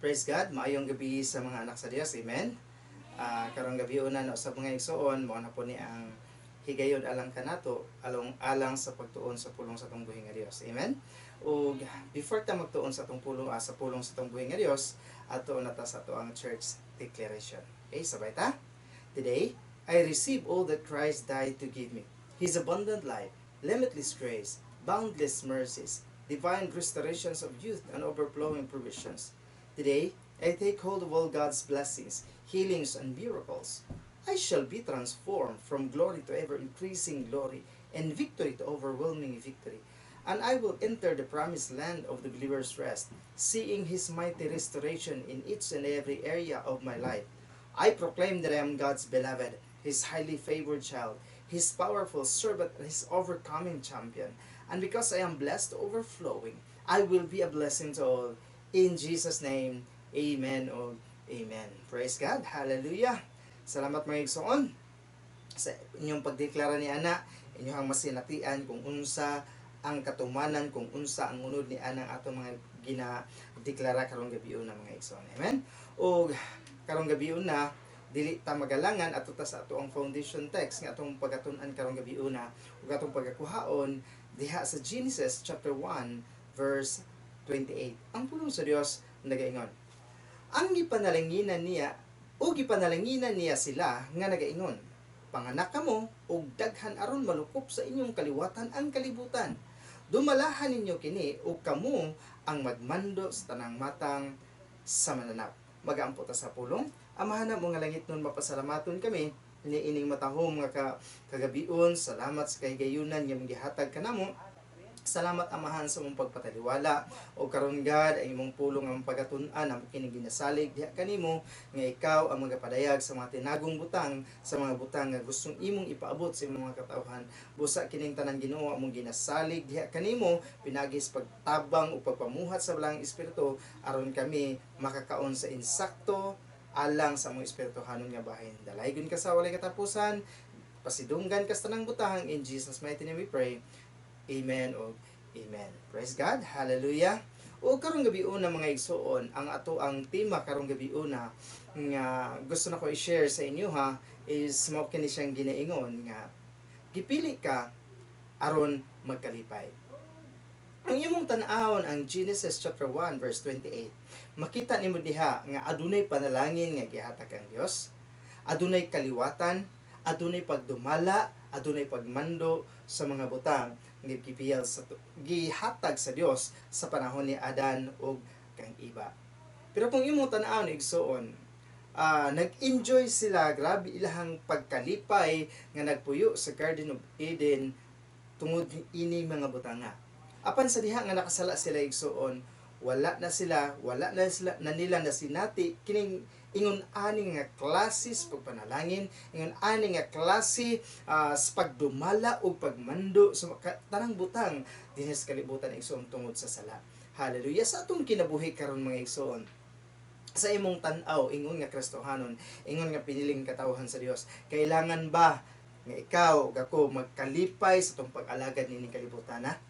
Praise God, maayong gabi sa mga anak sa Dios. Amen. Karong gabi una no sa mga igsoon, mao na po ni ang higayon alang kanato, along alang sa pagtuon sa pulong sa atong buhi nga Dios. Amen. Ug before ta magtuon sa atong pulong sa pulong sa atong buhi nga Dios, ato na ta sa ato ang church declaration. Okay, sabay ta. Today, I receive all that Christ died to give me. His abundant life, limitless grace, boundless mercies, divine restorations of youth and overflowing provisions. Today, I take hold of all God's blessings, healings, and miracles. I shall be transformed from glory to ever increasing glory and victory to overwhelming victory. And I will enter the promised land of the believer's rest, seeing His mighty restoration in each and every area of my life. I proclaim that I am God's beloved, His highly favored child, His powerful servant, and His overcoming champion. And because I am blessed to overflowing, I will be a blessing to all. In Jesus' name, amen o amen. Praise God. Hallelujah. Salamat, mga igsoon, sa inyong pagdeklara ni ana, inyong masinatian kung unsa ang katumanan, kung unsa ang unod ni anang atong mga ginadeklara karong gabi una, mga igsoon. Amen. O karong gabi una, dili ta magalangan, ato ta sa ato ang foundation text nga atong pagatun-an karong gabi una ug atong pagakuhaon diha sa Genesis chapter 1 verse 28. Ang pulong sa Dios nagaingon: Ang gipanalanginan niya o gipanalanginan niya sila nga nagaingon, "Panganak kamo og daghan aron malukop sa inyong kaliwatan ang kalibutan. Dumalahan ninyo kini ug kamo ang magmando sa tanang matang sa mananap." Magaampo ta sa pulong. Amahan mo nga langitnon, mapasalamaton kami ni ining matahom nga kagabion. Salamat sa kahigayunan nga gihatag kanamo. Salamat, Amahan, sa imong pagpataliwala o karon, God, ang imong pulong ang pagatun-an ang kining ginasalig diha kanimo nga ikaw ang magapadayag sa mga tinagong butang, sa mga butang nga gustong imong ipaabot sa imong mga katawhan. Busa kining tanan, Ginoo, among ginasalig diha kanimo pinaagi sa pagtabang o pagpamuhat sa Balaang Espiritu aron kami makakaon sa insakto alang sa among espirituhanon nga bahin. Dalaygon ka sa walay katapusan, pasidunggan ka sa tanang butang. In Jesus' mighty name we pray. Amen o amen. Praise God. Hallelujah. O karong gabi una, mga igsoon, ang ato ang tema karong gabi una nga gusto na ko i-share sa inyo ha is mao kini siyang ginaingon nga gipili ka aron magkalipay. Ang imong tan-awon ang Genesis chapter 1 verse 28. Makita nimo diha nga adunay panalangin nga gihatag ang Dios, adunay kaliwatan, adunay pagdumala, adunay pagmando sa mga butang nga gipiyal sa gihatag sa Dios sa panahon ni Adan ug kang Eva. Pero kung imong tan-awon, igsoon, nag-enjoy sila, grabe ilahang pagkalipay nga nagpuyo sa Garden of Eden tungod ini mga butanga. Apan sa diha nga nakasala sila, igsoon, wala na sila na nila nasinati kining ingon ani nga klase sa pagpanalangin, ingon ani nga klase sa pagdumala ug pagmando sa tanang butang dinhi sa kalibutan, igsoon, tungod sa sala. Hallelujah. Sa atong kinabuhi karon, mga igsoon, sa imong tan-aw, ingon nga Kristohanon, ingon nga piniling katawhan sa Dios, kailangan ba nga ikaw ug ako magkalipay sa atong pag-alagad nining kalibutan, ha?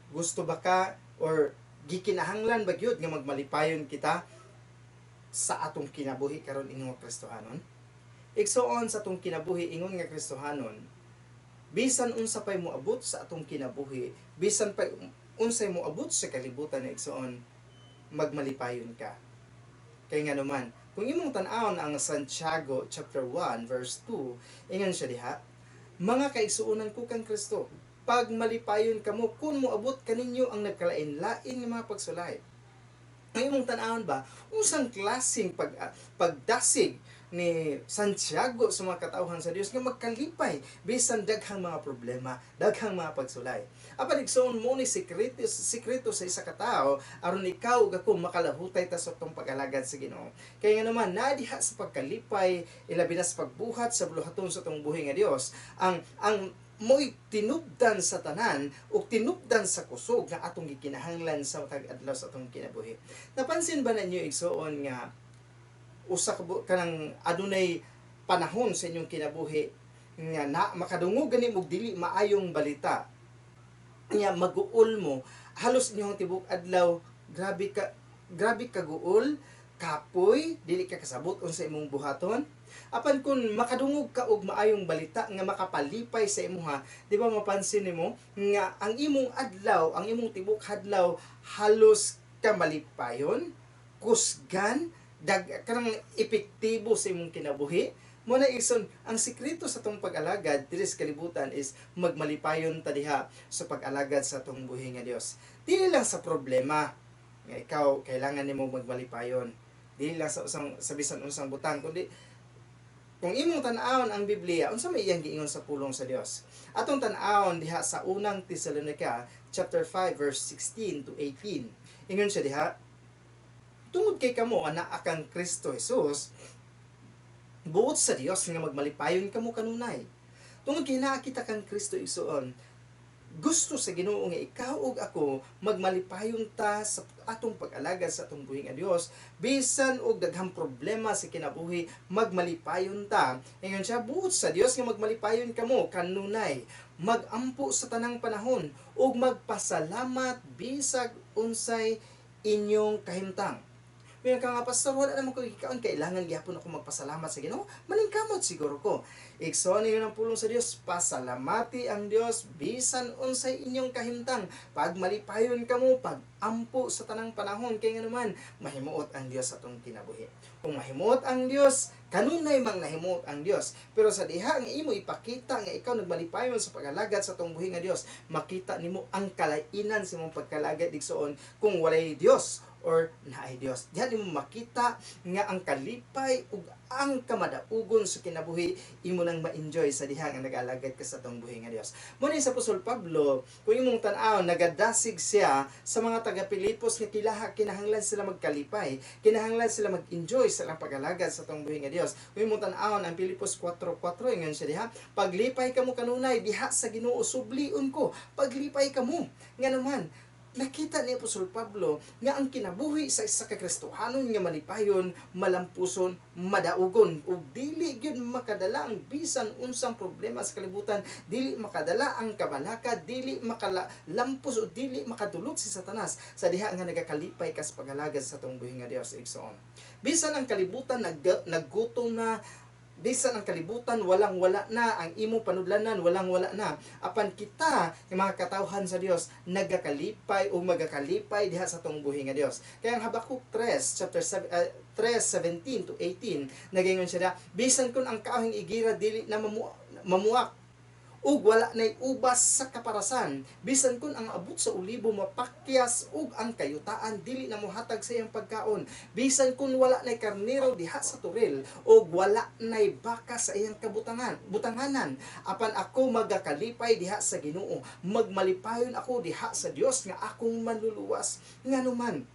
Gusto ba ka or gikinahanglan ba gyud nga magmalipayon kita sa atong kinabuhi karon ingon nga Kristohanon? Igsoon, sa atong kinabuhi ingon nga Kristohanon, bisan unsa pay moabot sa atong kinabuhi, bisan pa unsay moabot sa kalibutan na, igsoon, magmalipayon ka. Kay nga naman, kung imong tan-awon ang Santiago chapter 1 verse 2, ingon siya diha, "Mga kaigsuonan ko kang Kristo, pagmalipayon kamo kung moabot kaninyo ang nagkalain-lain nga mga pagsulay." Ang imong tan-awon ba, unsang klaseng pagdasig ni Santiago sa mga katawhan sa Dios nga magkalipay bisan daghang mga problema, daghang mga pagsulay? Apan igsoon, mo ni sikreto sikreto sa isa ka tawo aron ikaw ug ako makalahutay ta sa atong pag-alagad sa Ginoo. Kaya nga naman nadiha sa pagkalipay, ilabi na sa pagbuhat sa buluhaton sa atong buhi nga Dios, ang mo'y tinubdan sa tanan o tinubdan sa kusog nga atong gikinahanglan sa matag adlaw sa atong kinabuhi. Napansin ba ninyo, igsoon, nga usa ka kanang adunay panahon sa inyong kinabuhi nga na makadungog gani og dili maayong balita nya maguol mo halos inyong tibok adlaw, grabe ka guol, Kapoy, dili ka kasabot unsa imong buhaton. Apan kung makadungog ka og maayong balita nga makapalipay sa imuha, di ba mapansin nimo nga ang imong adlaw, ang imong tibok hadlaw halos kamalipayon, kusgan, dag kanang epektibo sa imong kinabuhi? Mo na, igsoon, ang sekreto sa atong pag-alagad diri sa kalibutan is magmalipayon ta diha sa pag-alagad sa atong buhi nga Dios. Dili lang sa problema nga ikaw kailangan nimo magmalipayon. Dili lang sa usang sa bisan unsang butang, kundi kung imong tan-awon ang Biblia, unsa may iyang giingon sa pulong sa Dios. Atong tan-awon diha sa Unang Tesalonica chapter 5 verse 16 to 18. Ingon siya diha, "Tungod kay kamo anaa kang Kristo Jesus, buot sa Dios nga magmalipayon kamo kanunay." Tungod kay naa kita kang Kristo, igsoon, gusto sa Ginoo nga ikaw ug ako magmalipayon ta sa atong pag-alagad sa atong buhi nga Dios. Bisan og daghang problema sa kinabuhi, magmalipayon ta. Ingon siya, "Buot sa Dios nga magmalipayon kamo kanunay, magampo sa tanang panahon ug magpasalamat bisag unsay inyong kahimtang." May ka nga, "Pastor, wala naman ko gikaon, kailangan gyapon ako magpasalamat sa Ginoo? Maningkamot siguro ko." Igsoon, ingon ang pulong sa Dios, pasalamati ang Dios bisan unsay inyong kahimtang. Pagmalipayon kamo, pagampo sa tanang panahon, kay nganuman mahimuot ang Dios sa atong kinabuhi. Kung mahimuot ang Dios, kanunay mang nahimuot ang Dios. Pero sa diha nga imo ipakita nga ikaw nagmalipayon sa pag-alagad sa atong buhi nga Dios, makita nimo ang kalainan sa imong pagkalagad, igsoon, kung walay Dios or naay Dios. Diyan nimo makita nga ang kalipay ug ang kamadaugon sa kinabuhi imo nang ma-enjoy sa diha nga nag-alagad ka sa atong buhi nga Dios. Mo ni sa Apostol Pablo, kung imong tan-aw, nagadasig siya sa mga taga Pilipos nga kilaha kinahanglan sila magkalipay, kinahanglan sila mag-enjoy sa ilang pag-alagad sa atong buhi nga Dios. Kung imong tan-awon ang Pilipos 4:4, ingon siya diha, "Paglipay kamo kanunay diha sa Ginoo, sublion ko, paglipay kamo." Nganuman, nakita ni Apostol Pablo nga ang kinabuhi sa isa ka Kristohanon nga malipayon, malampuson, madaugon, ug dili gyud makadala ang bisan unsang problema sa kalibutan, dili makadala ang kabalaka, dili makalampos o dili makadulot si Satanas sa diha nga nagakalipay ka sa pag-alagad sa atong buhi nga Dios, igsoon. Bisan ang kalibutan naggutom na, bisan ang kalibutan walang wala na, ang imong panudlanan walang wala na, apan kita nga mga katawhan sa Dios nagakalipay o magakalipay diha sa atong buhi nga Dios. Kaya ang Habakuk 3 chapter 7, 3:17 to 18, nagaingon siya na, "Bisan kun ang kahoy igira dili na mamuak ug wala nay ubas sa kaparasan, bisan kun ang abot sa olibo mapakyas ug ang kayutaan dili na mohatag sa iyang pagkaon, bisan kun wala nay karnero diha sa toril ug wala nay baka sa iyang kabutangan butanganan, apan ako magakalipay diha sa Ginoo, magmalipayon ako diha sa Dios nga akong manluluwas." Nganuman,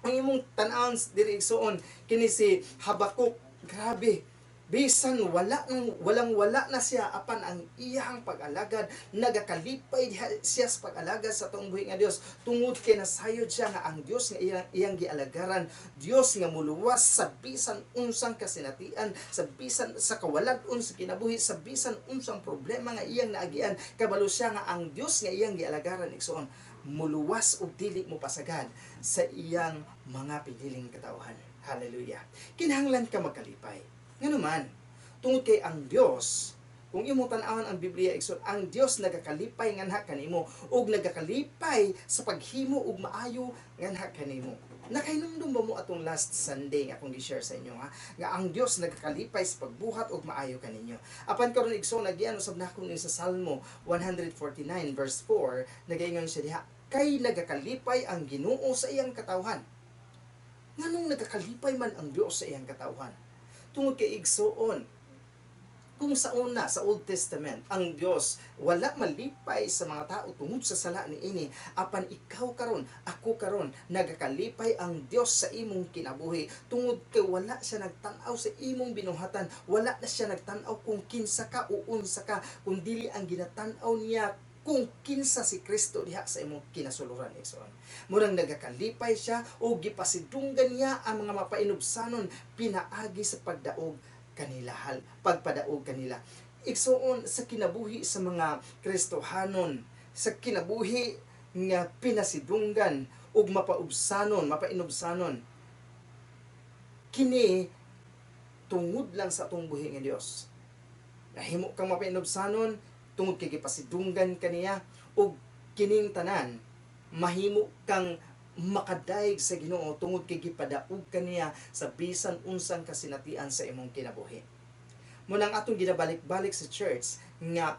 ang imong tan-awon diri, igsoon, kini si Habakuk, grabe, bisan wala nang walang wala na siya, apan ang iyang pag-alagad, nagakalipay diha siya sa pag-alagad sa atong buhi nga Dios, tungod kay nasayod siya nga ang Dios nga iyang gialagaran, Dios nga muluwas sa bisan unsang kasinatian, sa bisan sa kawalan-on sa kinabuhi, sa bisan unsang problema nga iyang naagian. Kabalo siya nga ang Dios nga iyang gialagaran, igsoon, muluwas ug dili mo pasagad sa iyang mga piniling katawhan. Hallelujah. Kinahanglan ka magkalipay. Nganuman, tungod kay ang Dios, kung imo tan-awon ang Biblia, igsoon, ang Dios nagakalipay nganha kanimo ug nagakalipay sa paghimo og maayo nganha kanimo. Nakahinumdum ba mo atong last Sunday nga akong gi-share sa inyo, ha? Nga ang Dios nagakalipay sa pagbuhat og maayo kaninyo. Apan karon, igsoon, nagian usab nako ni sa Salmo 149 verse 4, nagaingon siya diha, "Kay nagakalipay ang Ginoo sa iyang katawhan." Nganong nagakalipay man ang Dios sa iyang katawhan? Tungod kay, igsoon, kung sa una, sa Old Testament, ang Dios wala malipay sa mga tao tungod sa sala ni ini, apan ikaw karon, ako karon, nagakalipay ang Dios sa imong kinabuhi tungod kay wala siya nagtan-aw sa imong binuhatan, wala na siya nagtan-aw kung kinsa ka o unsa ka, kundili ang ginatan-aw niya kung kinsa si Kristo diha sa imong kinasuluran, igsoon. Murang nagakalipay siya o gipasidunggan niya ang mga mapainubsanon pinaagi sa pagdaog kanila, hal pagpadaog kanila. Igsoon, sa kinabuhi sa mga Kristohanon, sa kinabuhi nga pinasidunggan ug mapaubsanon, mapainubsanon, Kini tungod lang sa atong buhi nga Dios. Nahimo kang mapainubsanon tungod kay gipasidunggan kaniya, ug kining tanan mahimo kang makadayeg sa Ginoo tungod kay gipadaog kaniya sa bisan unsang kasinatian sa imong kinabuhi. Munang atong ginabalik-balik sa church nga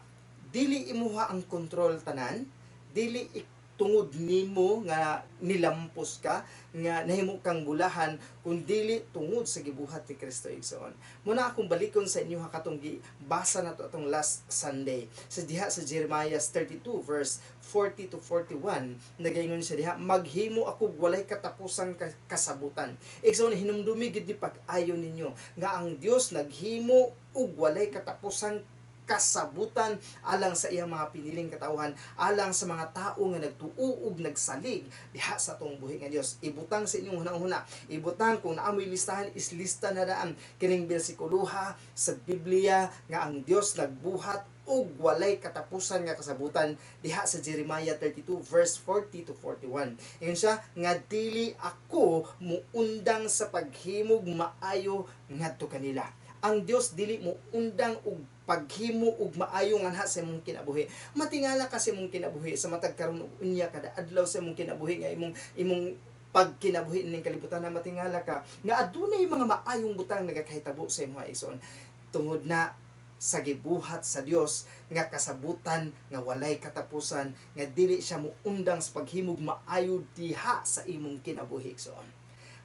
dili imuha ang kontrol tanan, dili tungod nimo nga nilampos ka, nga nahimo kang bulahan, kun dili tungod sa gibuhat ni Kristo, igsoon. Muna akong balikon sa inyo katong gibasa nato atong last Sunday. Sa diha sa Jeremiah 32 verse 40 to 41, nagaingon siya diha, "Maghimo ako walay katapusang kasabutan." Igsoon, hinumdumi gid ni pag-ayo ninyo nga ang Dios naghimo og walay katapusang kasabutan alang sa iyang mga piniling katawhan, alang sa mga tao nga nagtuo ug nagsalig diha sa atong buhi nga Dios. Ibutang sa inyong hunahuna, ibutang kung naa moy listahan, islista na daan kining bersikuloha sa Biblia nga ang Dios nagbuhat og walay katapusan nga kasabutan diha sa Jeremiah 32 verse 40 to 41. Ingon siya nga dili ako muundang sa paghimog maayo ngadto kanila. Ang Dios dili mo undang og paghimo og maayo nganha sa imong kinabuhi. Matingala ka sa imong kinabuhi sa matag karon ug unya, kada adlaw sa imong kinabuhi nga imong pagkinabuhi ning kalibutan na matingala ka nga adunay mga maayong butang nagakahitabo sa imong, igsoon, tungod na sa gibuhat sa Dios nga kasabutan nga walay katapusan, nga dili siya muundang sa paghimog maayo diha sa imong kinabuhi, igsoon.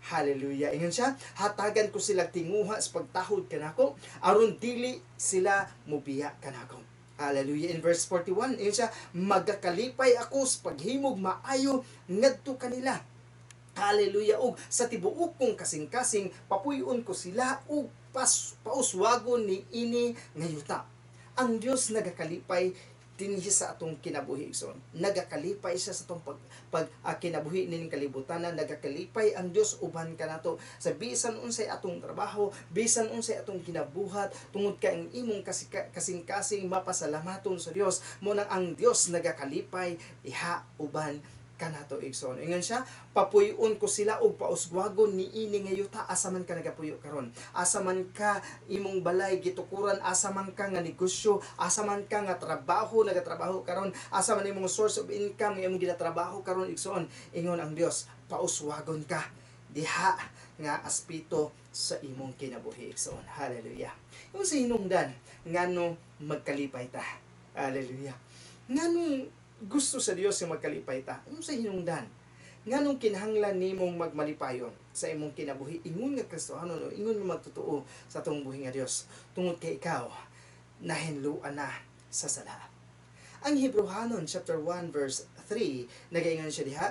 Hallelujah. Ingon siya, "Hatagan ko sila tinguha sa pagtahod kanako aron dili sila mubiya kanako." Hallelujah. In verse 41, ingon siya, "Magakalipay ako sa paghimog maayo ngadto kanila." Hallelujah. "Ug sa tibuok kong kasing-kasing papuy-on ko sila ug pauswagon ni ini nga yuta." Ang Dios nagakalipay dinhi sa atong kinabuhi, igsoon. Nagakalipay siya sa atong pag, pag kinabuhi nining kalibutan na nagakalipay ang Dios uban kanato sa bisan unsay atong trabaho, bisan unsay atong kinabuhat, tungod kay ang imong kasing-kasing mapasalamaton sa Dios. Mo nang ang Dios nagakalipay iha uban kanato, igsoon. Ingon siya, "Papuy-on ko sila og pauswagon ni ini nga yuta." Asa man ka nagapuyo karon? Asa man ka imong balay gitukuran? Asa man ka nga negosyo? Asa man ka nga trabaho nagatrabaho karon? Asa man imong source of income nga imong ginatrabaho karon, igsoon? Ingon ang Dios, pauswagon ka diha nga aspeto sa imong kinabuhi, igsoon. Hallelujah. Yung sa hinungdan ngano magkalipay ta. Hallelujah. Ngano gusto sa Dios nga magkalipay ta? Ano sa hinungdan? Nganong kinahanglan nimong magmalipayon sa imong kinabuhi ingon nga Kristohanon o ingon nga magtotoo sa atong buhi nga Dios? Tungod kay ikaw nahinluan na sa sala. Ang Hebreohanon chapter 1 verse 3, nagaingon siya diha,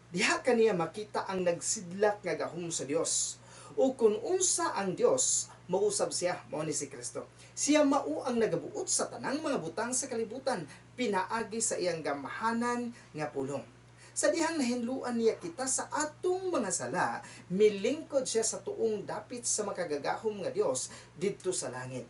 "Diha kaniya makita ang nagsidlak nga gahom sa Dios. O kung unsa ang Dios, mausab siya," mao ni si Kristo. "Siya mao ang nagabuot sa tanang mga butang sa kalibutan pinaagi sa iyang gamahanan nga pulong. Sa dihang nahinluan niya kita sa atong mga sala, milingkod siya sa tuong dapit sa makagagahom nga Dios didto sa langit."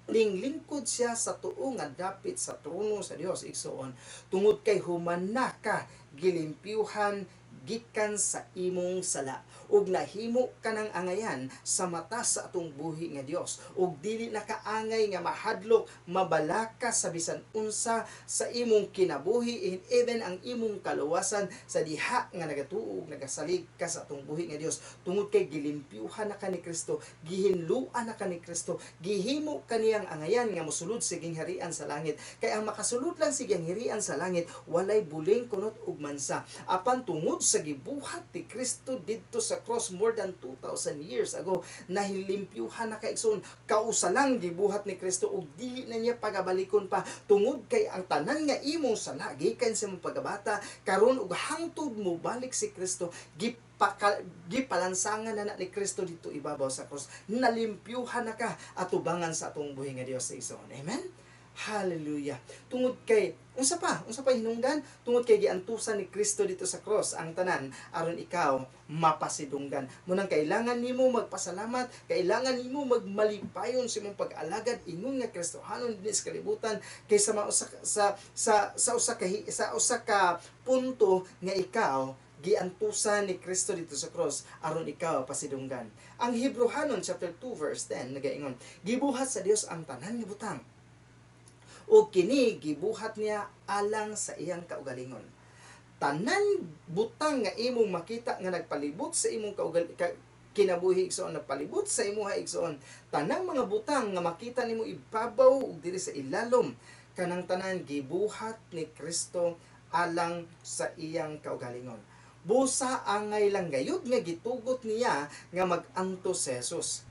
Linglingkod siya sa tuo nga dapit sa trono sa Dios, igsoon, tungod kay human na ka gilimpyuhan gikan sa imong sala ug nahimo ka ng angayan sa mata sa atong buhi nga Dios, ug dili na kaangay nga mahadlok, mabalaka sa bisan unsa sa imong kinabuhi and even ang imong kaluwasan sa diha nga nagatuo ug nagasalig ka sa atong buhi nga Dios, tungod kay gilimpyuhan na ka ni Kristo, gihinluan na ka ni Kristo, gihimo kaniyang angayan nga mosulod sa gingharian sa langit, kay ang makasulod lang sa gingharian sa langit walay buling kunot ug mansa. Apan tungod sa gibuhat ni Kristo didto sa cross more than 2,000 years ago, nahilimpyuhan na ka, igsoon. Kausa lang gibuhat ni Kristo ug dili na niya pagabalikon pa, tungod kay ang tanan nga imong sala gikan sa imong pagkabata karon ug hangtod mo balik si Kristo, gipalansangan na na ni Kristo dito ibabaw sa cross. Nalimpyuhan na ka atubangan sa atong buhi nga Dios, igsoon. Amen. Hallelujah. Tungod kay unsa pa? Unsa pa hinungdan? Tungod kay giantusan ni Kristo dito sa cross ang tanan aron ikaw mapasidunggan. Munang kailangan nimo magpasalamat, kailangan nimo magmalipayon sa imong pag-alagad ingon nga Kristohanon dinhi sa kalibutan, kaysa mausa sa sa sa usa ka punto nga ikaw Giantusan ni Kristo dito sa cross aron ikaw pasidunggan. Ang Hebreohanon chapter 2 verse 10 nagaingon, gibuhat sa Dios ang tanan nga butang, ug kini gibuhat niya alang sa iyang kaugalingon. Tanan butang nga imong makita nga nagpalibot sa imong kinabuhi, igsoon, nagpalibot sa imuha, igsoon, tanang mga butang nga makita nimo ibabaw ug diri sa ilalom, kanang tanan gibuhat ni Kristo alang sa iyang kaugalingon. Busa angay lang gayud nga gitugot niya nga mag-antos si Jesus.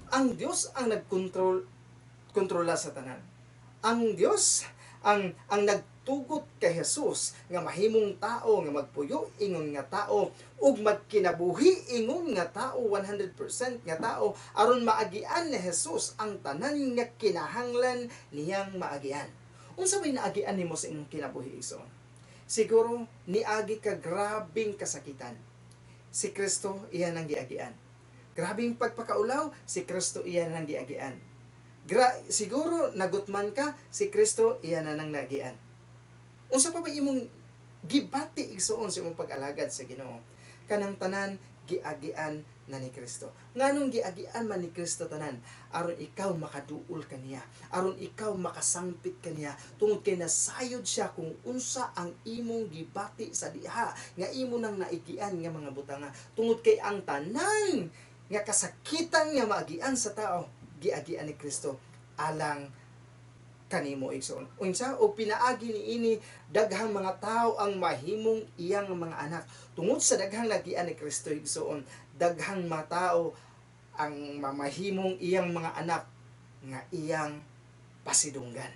Ang Dios ang nagkontrol kontrola sa tanan. Ang Dios ang nagtugot kay Jesus nga mahimong tao, nga magpuyo ingon nga tao ug magkinabuhi ingon nga tao, 100% nga tao, aron maagian ni Jesus ang tanan nga kinahanglan niyang maagian. Unsa may naagian nimo sa imong kinabuhi, igsoon? Siguro niagi ka grabeng kasakitan. Si Kristo iya nang giagian. Grabeng pagpakaulaw, si Kristo iya nang giagian. Siguro nagutman ka, si Kristo iya na nang nagian. Unsa pa ba imong gibati, igsoon, sa imong pag-alagad sa Ginoo? Kanang tanan giagian na ni Kristo. Nganong giagian man ni Kristo tanan? Aron ikaw makaduol kaniya, aron ikaw makasangpit kaniya, tungod kay nasayod siya kung unsa ang imong gibati sa diha nga imo nang naigian nga mga butanga, tungod kay ang tanan nga kasakitan nga maagian sa tao, giagian ni Kristo alang kanimo, igsoon. Unsa o pinaagi niini, daghang mga tao ang mahimong iyang mga anak. Tungod sa daghang nagian ni Kristo, igsoon, daghang mga tao ang mamahimong iyang mga anak nga iyang pasidunggan.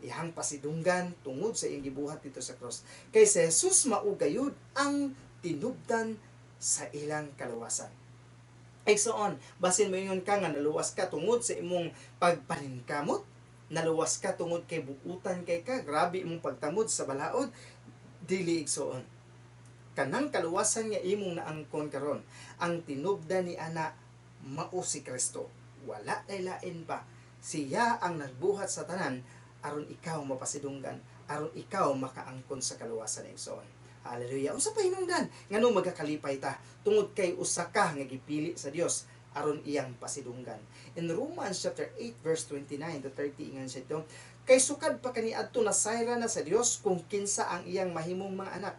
Iyang pasidunggan tungod sa iyang gibuhat dito sa cross. Kay si Jesus mao gayud ang tinubdan sa ilang kaluwasan. Igsoon, basin moingon ka nga naluwas ka tungod sa imong pagpaningkamot, naluwas ka tungod kay buutan kay ka, grabe imong pagtamod sa balaod, dili, igsoon. Kanang kaluwasan nga imong naangkon karon, ang tinubdan ni ana mao si Kristo. Wala nay lain pa. Siya ang nagbuhat sa tanan aron ikaw mapasidunggan, aron ikaw makaangkon sa kaluwasan, igsoon. Hallelujah. Unsa pa hinungdan nganong magakalipay ta? Tungod kay usa ka nga gipili sa Dios aron iyang pasidunggan. In Romans chapter 8 verse 29 to 30, ingon siya dito, kay sukad pa kaniadto nasayran na sa Dios kung kinsa ang iyang mahimong mga anak.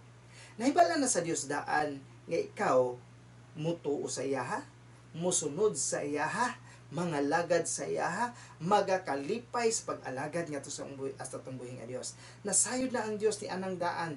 Nahibala na sa Dios daan nga ikaw mutuo sa iyaha, musunod sa iyaha, mangalagad sa iyaha, magakalipay sa pag-alagad ngadto sa buhi hasta atong buhi nga Dios. Nasayod na ang Dios ni anang daan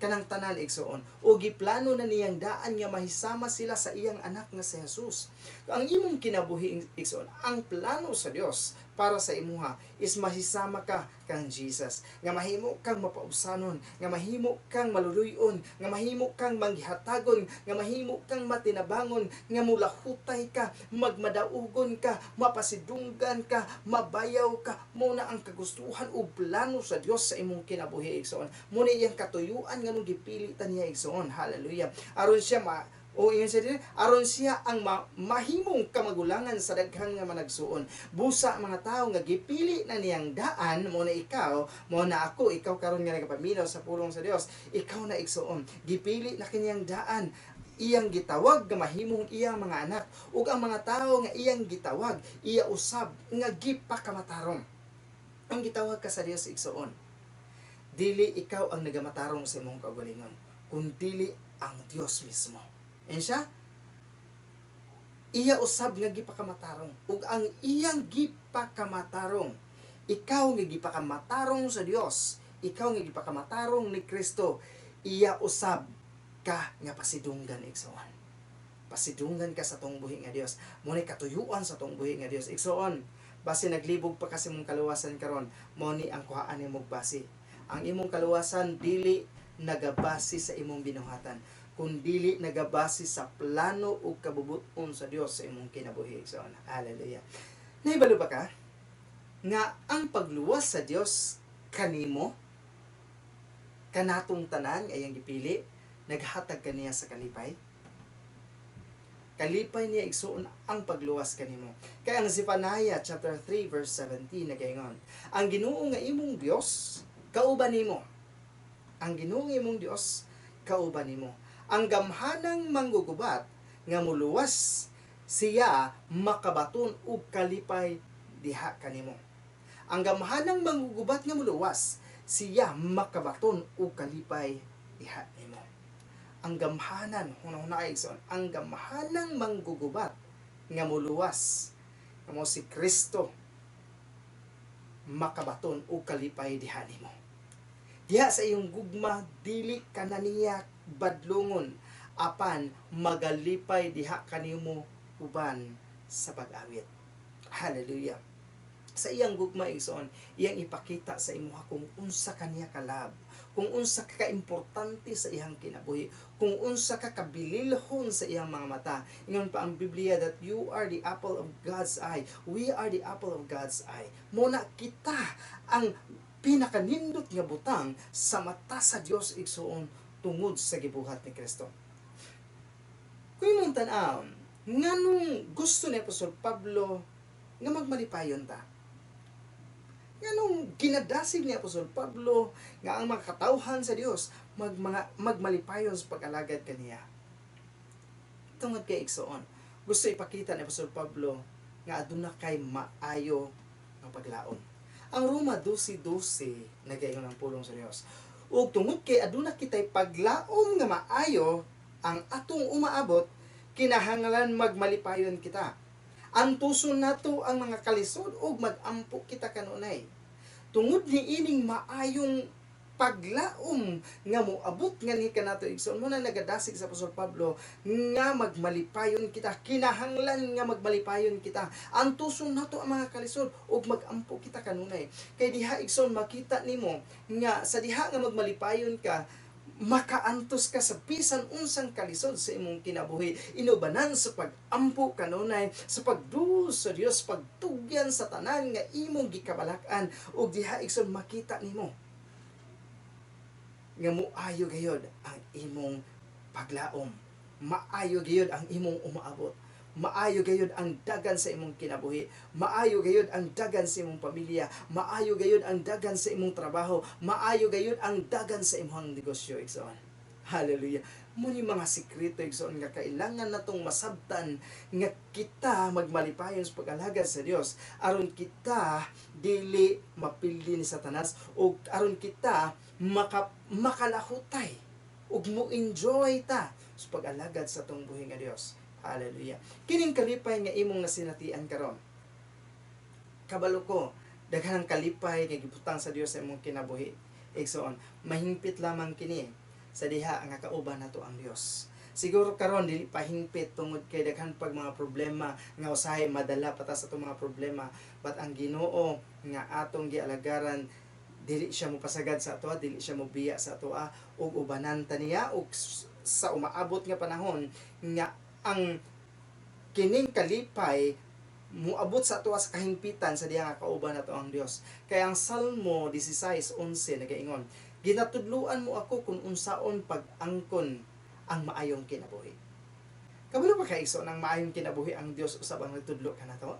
kanang tanan, igsoon, o giplano na niyang daan nga mahisama sila sa iyang anak nga si Jesus. Ang imong kinabuhi, igsoon, ang plano sa Dios para sa imuha is mahisama ka kang Jesus, nga mahimo kang mapaubsanon, nga mahimo kang maluluyon, nga mahimo kang manghatagon, nga mahimo kang matinabangon, nga mulahutay ka, magmadaugon ka, mapasidunggan ka, mabayaw ka. Mao na ang kagustuhan o plano sa Dios sa imong kinabuhi, igsoon. Mao na iyang katuyuan nganong gipili ta niya, igsoon. Hallelujah. Aron siya ma o ingon siya din, aron siya ang mahimong kamagulangan sa daghan nga managsuon. Busa mga tao nga gipili na niyang daan, mo na ikaw, mo na ako, ikaw karon nga nagapaminaw sa pulong sa Dios, ikaw na, igsoon. Gipili na kaniyang daan, iyang gitawag nga mahimong iyang mga anak, ug ang mga tao nga iyang gitawag, iya usab nga gipakamatarong. Ang gitawag ka sa Dios, igsoon, dili ikaw ang nagamatarong sa imong kaugalingon, kun dili ang Dios mismo. And siya, iya usab nga gipakamatarong. Ug ang iyang gipakamatarong, ikaw nga gipakamatarong sa Dios, ikaw nga gipakamatarong ni Kristo, iya usab ka nga pasidunggan, igsoon. Pasidunggan ka sa tong buhi nga Dios. Mo ni katuyuan sa tong buhi nga Dios. Igsoon, base naglibog pa kasi mong kaluwasan karon, mo ni ang kuhaan nimo base. Ang imong kaluwasan dili nagabase sa imong binuhatan, kun dili nagabase sa plano ug kabubuton sa Dios sa imong kinabuhi, igsoon. Hallelujah. Nahibalo ba ka nga ang pagluwas sa Dios kanimo, kanatong tanan nga iyang gipili, naghatag kaniya sa kalipay? Kalipay niya, igsuon, ang pagluwas kanimo. Kay ang Zephaniah chapter 3 verse 17 nagaingon, "Ang Ginoo nga imong Dios kauban nimo." Ang Ginoo nga imong Dios kauban nimo. Ang gamhanang manggugubat nga muluwas, siya makabaton og kalipay diha kanimo. Ang gamhanang manggugubat nga muluwas, siya makabaton og kalipay diha nimo. Ang gamhanan, hunahuna, igsoon, ang gamhanang manggugubat nga muluwas, nga mo si Kristo, makabaton og kalipay diha nimo. Diha sa iyong gugma, dili ka na niya badlongon, apan magalipay diha kanimo uban sa pag-awit. Hallelujah. Sa iyang gugma, igsoon, iyang ipakita sa imuha kung unsa kaniya ka-love, kung unsa ka kaimportante sa iyang kinabuhi, kung unsa ka kabililhon sa iyang mga mata. Ingon pa ang Biblia that you are the apple of God's eye. We are the apple of God's eye. Mo na kita ang pinakanindot nga butang sa mata sa Dios, igsoon, tungod sa gibuhat ni Kristo. Kung imong tan-awon, nganong gusto ni Apostol Pablo nga magmalipayon ta? Nganong ginadasig ni Apostol Pablo nga ang mga katawhan sa Dios magmalipayon sa pag-alagad kaniya? Tungod kay, igsoon, gusto ipakita ni Apostol Pablo nga aduna kay maayo nga paglaom. Ang Roma 12:12 nagaingon ang pulong sa Dios: "Ug tungod kay aduna kitay paglaom nga maayo ang atong umaabot, kinahanglan magmalipayon kita. Antuson nato ang mga kalisod ug magampo kita kanunay." Tungod ni ining maayong paglaom nga moabot nga ni kanato, igsoon, mo na nagadasig sa Apostol Pablo nga magmalipayon kita. Kinahanglan nga magmalipayon kita. Antuson nato ang mga kalisod ug magampo kita kanunay. Kay diha, igsoon, makita nimo nga sa diha nga magmalipayon ka, makaantos ka sa bisan unsang kalisod sa imong kinabuhi inubanan sa pag-ampo kanunay, sa pagduol sa Dios, pagtugyan sa tanan nga imong gikabalak-an. Ug diha, igsoon, makita nimo nga muayo gayod ang imong paglaom, maayo gayod ang imong umaabot, maayo gayod ang dagan sa imong kinabuhi, maayo gayod ang dagan sa imong pamilya, maayo gayod ang dagan sa imong trabaho, maayo gayod ang dagan sa imong negosyo, igsoon. Hallelujah. Mo ni mga sikreto, igsoon, nga kailangan natong masabtan nga kita magmalipayon sa pag-alagad sa Dios aron kita dili mapildi ni Satanas ug aron kita makalahutay ug mo enjoy ta sa pag-alagad sa atong buhi nga Dios. Hallelujah. Kining kalipay nga imong nasinatian karon, kabalo ko, daghan ang kalipay nga gibutang sa Dios sa imong kinabuhi. Igsoon, mahingpit lamang kini sa diha nga kauban nato ang Dios. Siguro karon dili pa hingpit tungod kay daghan pag mga problema nga usahay madala pa ta sa atong mga problema, but ang Ginoo nga atong gialagaran, dili siya mopasagad sa atoa, dili siya mobiya sa atoa, ug ubanan ta niya ug sa umaabot nga panahon nga ang kining kalipay muabot sa atoa sa kahingpitan sa diha nga kauban nato ang Dios. Kaya ang Salmo 16:11 nagaingon, "Ginatudluan mo ako kung unsaon pag-angkon ang maayong kinabuhi." Kabalo ba ka, igsoon, ang maayong kinabuhi, ang Dios usab ang nagtudlo kanato?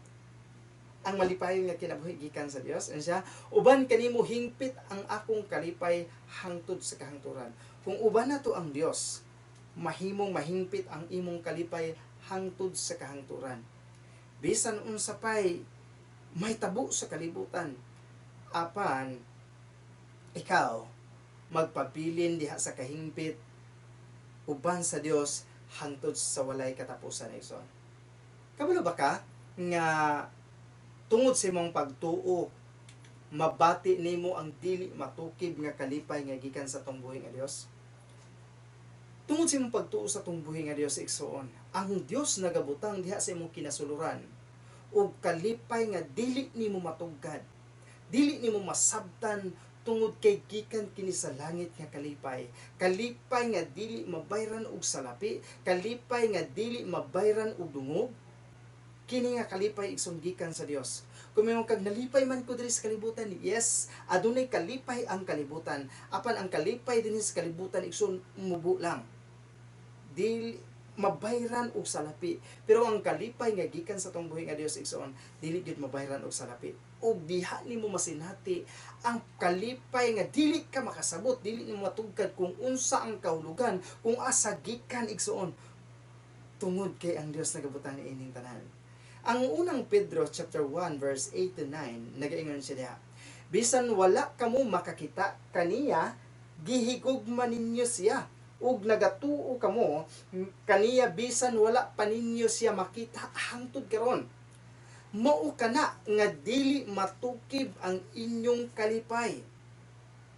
Ang malipayon nga kinabuhi gikan sa Dios. Ano siya? "Uban kanimo hingpit ang akong kalipay hangtod sa kahangturan." Kung uban nato ang Dios, mahimong mahingpit ang imong kalipay hangtod sa kahangturan. Bisan unsa pay mahitabo sa kalibutan, apan ikaw magpabilin diha sa kahingpit uban sa Dios hangtod sa walay katapusan, igsoon. Kabalo ba ka nga tungod sa imong pagtuo, mabati nimo ang dili matukib nga kalipay nga gikan sa atong buhi nga Dios? Tungod sa imong pagtuo sa atong buhi nga Dios, igsoon, ang Dios nagabutang diha sa imong kinasuluran og kalipay nga dili nimo matugkad, dili nimo masabtan, tungod kay gikan kini sa langit nga kalipay. Kalipay nga dili mabayran og salapi, kalipay nga dili mabayran og dungog. Kini nga kalipay, igsoon, gikan sa Dios. Kung may kag nalipay man ko diri sa kalibutan, yes, adunay kalipay ang kalibutan. Apan ang kalipay dinhi sa kalibutan, igsoon, mubo lang. Dili mabayran og salapi. Pero ang kalipay nga gikan sa atong buhi nga Dios, igsoon, dili gyud mabayran og salapi. Ug diha nimo masinati ang kalipay nga dili ka makasabot, dili nimo matugkad kung unsa ang kahulugan, kung asa gikan, igsuon, tungod kay ang Dios nagabutang niining tanan. Ang Unang Pedro chapter 1 verse 8 to 9, nagaingon siya diha, "Bisan wala kamo makakita kaniya, gihigugma ninyo siya, ug nagatuo kamo kaniya bisan wala pa ninyo siya makita hangtod karon. Mao kana nga dili matukib ang inyong kalipay."